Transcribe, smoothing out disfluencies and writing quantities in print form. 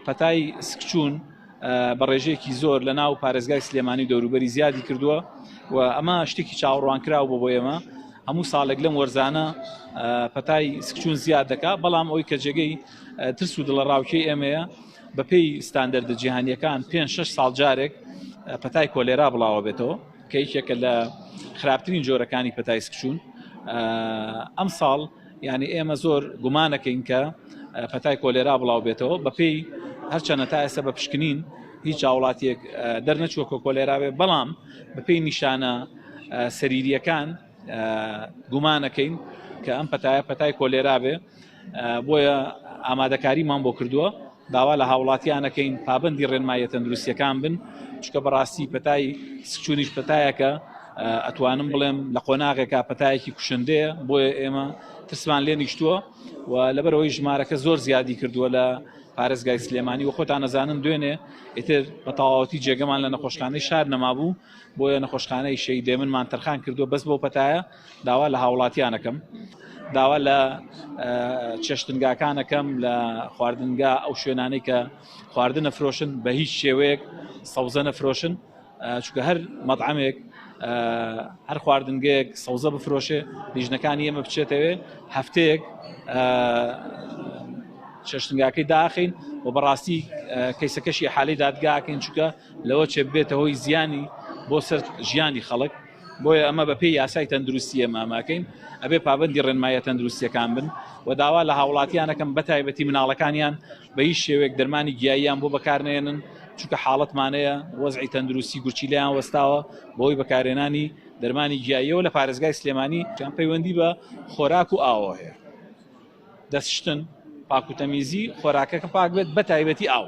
پەتای سکچوون بە ڕێژەیەکی زۆر لە ناو پارێزگای سلێمانی و دەوروبەری زیادی کردووە و ئەمە شتێکی چاوەڕوانکراو بۆ بۆ ئێمە هەموو ساڵێک لەم وەرزانە پەتای سکچوون زیاد دەکات، بەڵام ئەوەی کە جێگەی ترس و دڵەڕاوکێی ئێمەیە بەپێی ستاندەردە جیهانیەکان پێ 6 ساڵ جارێک پەتای کۆلێرا بڵاوە بێتەوە کە یەکێکە لە خراپترین جۆرەکانی پەتای سکچوون. ئەم ساڵ یعنی ئێمە زۆر گومانەکەین کە پەتای کۆلێرا بڵاو بێتەوە بەپێی هەرچەنە تا ئێستا بە پشکنین هیچ هاوڵاتیەک دەرنەچووە کە کۆلێرا بێ، بەڵام بەپێی نیشانە سەریریەکان گومانەکەین کە ئەم پەتایە پەتای کۆلێرا بێ، بۆیە ئامادەکاریمان بۆ کردووە. داوا لە هاوڵاتیانەکەین پابندی ڕێنماییە تەندروستیەکان بن، چونکە بەڕاستی پەتای سکچوونیش پەتایەکە ئەتوانم بڵێم لە قۆناغێکا پەتایەکی کوشندەیە، بۆیە ئێمە ترسمان لێ نیشتووە و لەبەرەوەی ژمارەکە زۆر زیادی کردووە لە پارێزگای سلێمانی و خۆتان نەزانن دوێنێ ئیتر بە تەواوەتی جێگەمان لە نەخۆشخانەی شار نەمابوو، بۆیە نەخۆشخانەی شەهید هێمنمان تەرخان کردووە بەس بۆ پەتایە. داوا لە هاوڵاتیانەکەم، داوا لە چێشتنگاکانەکەم، لە خواردنگا ئەو شوێنانەی کە خواردن نەفرۆشن بە هیچ شێوەیەک سەوزە نەفرۆشن، چونکە هەر مەطعەمێک هەر خواردنگەیەک سەوزە بفرۆشێ لیژنەکانی ئێمە بچێتەوێ هەفتەیەک چێشتنگاکەی داخین و بەڕاستی کەیسەکەشی حالی دادگاکەین، چونکە لەوە چێ بێتە هۆی زیانی بۆ سەر ژیانی خەڵک. بۆیە ئەمە بە پێی یاسای تەندروستی ئێمە ئەمەکەین، ئەبێ پابەندی ڕێنماییە تەندروستیەکان بن و داوا لە هاوڵاتیانەکەم بە تایبەتی مناڵەکانیان بە هیچ شێوەیەک دەرمانی گیاییان بۆ بەکارنێنن، چونکە حاڵەتمانەیە وەزعی تەندروستی گورچیلەیان وەستاوە بەهۆی بەکارهێنانی دەرمانی گیاییەوە لە پارێزگای سلێمانی. پەیوەندی بە خۆراک و ئاوەوە هەیە، دەستشتن، پاک و تەمیزی، خۆراکەکە پاک بێت بە تایبەتی ئاو.